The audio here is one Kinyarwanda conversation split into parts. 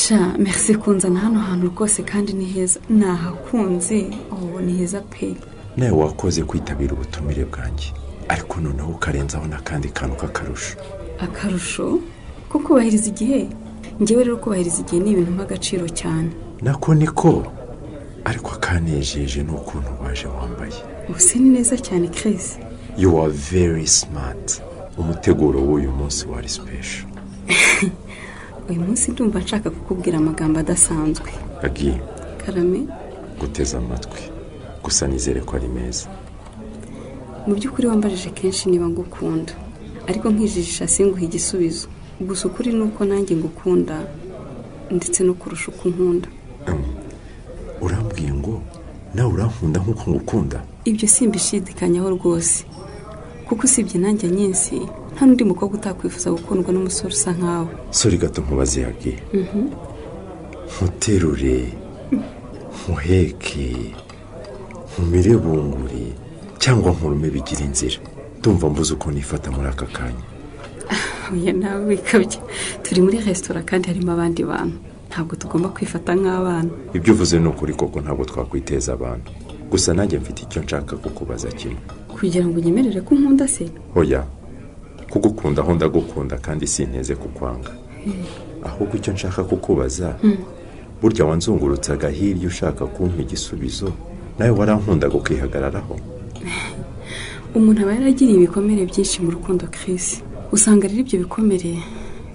Sha, merci kunzana hano hantu rwose, kandi ni heza, nahakunze. Oh, ni heza pe. Nawe wakoze kwitabira ubutumire bwanjye, ariko noneho ukarenzaho n'akandi kantu k'akarusho. Akarusho ko kubahiriza igihe? Ngewe rero kubahiriza igihe ni ibintu agaciro cyane. Nako niko, ariko akanejeje ni ukuntu waje wambaye. Ubu ni neza cyane, Chris. You are very smart. Umuteguro w'uyu munsi wari special. Uyu munsi ndumva nshaka kukubwira amagambo adasanzwe. Agi. Karame. Guteza amatwi gusa, nizere ko ari meza. Mu by'ukuri wambajije kenshi niba ngukunda, ariko nkijijisha singuhe igisubizo. Gusa ukuri ni uko nanjye ngukunda, ndetse no kurusha uko unkunda. Urambwiye ngo nawe urankunda nk'uko ngukunda? Ibyo simbishidikanyaho rwose, kuko usibye nanjye nyinshi, nta n'undi mukobwa utakwifuza gukundwa n'umusore usa nkawe. Sorry gato nkubaze, Yagi, nkuterure, nkuheke, nkumire bunguri cyangwa nkurume bigira inzira? Ndumva mbuze uko nifata muri aka kanya. Oya, nawe wikabye. Turi muri resitora kandi harimo abandi bantu, ntabwo tugomba kwifata nk'abana. Ibyo uvuze ni ukuri koko, ntabwo twakwiteza abantu. Gusa nanjye mfite icyo nshaka kukubaza kimwe. Kugira ngo unyemerere ko unkunda se? Oya, kugukunda aho ndagukunda kandi sinteze kukwanga. Ahubwo icyo nshaka kukubaza, burya wanzungurutsaga hirya ushaka kumpa igisubizo, nawe warankundaga ukihagararaho? Umuntu aba yaragiriye ibikomere byinshi mu rukundo, Chris. Usanga rero ibyo bikomere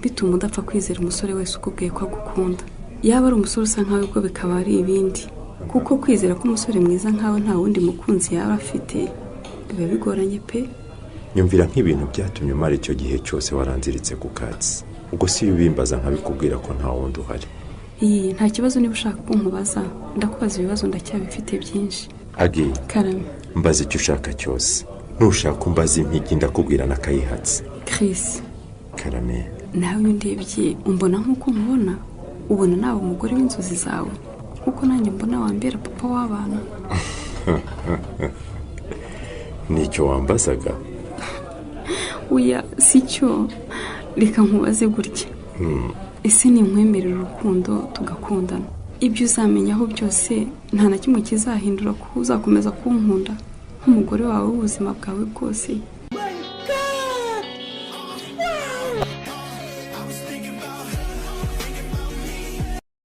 bituma udapfa kwizera umusore wese ukubwiye ko agukunda. Yaba ari umusore usa nkawe ubwo bikaba ari ibindi, kuko kwizera ko umusore mwiza nkawe nta wundi mukunzi yaba afite biba bigoranye pe. Nyumvira nk'ibintu byatumye umara icyo gihe cyose waranziritse ku katsi. Ubwo si ubimbaza nkabikubwira ko nta wundi uhari? Iyi nta kibazo, niba ushaka ko nkubaza ndakubaza. Ibibazo ndacyabifite byinshi. Agi. Karame. Mbaza icyo ushaka cyose. Nushaka umbaza impigi, ndakubwira n'akayihatse. Chris. Karame. Nawe iyo undebye umbona nk'uko nkubona, ubona nawe umugore w'inzozi zawe nkuko nanjye mbona wambera papa w'abana? Nicyo wambazaga? Oya, si cyo. Reka nkubaze gutya: ese ninkwemerera urukundo tugakundana, ibyo uzamenyaho byose nta na kimwe kizahindura ko uzakomeza kunkunda nk'umugore wawe w'ubuzima bwawe bwose?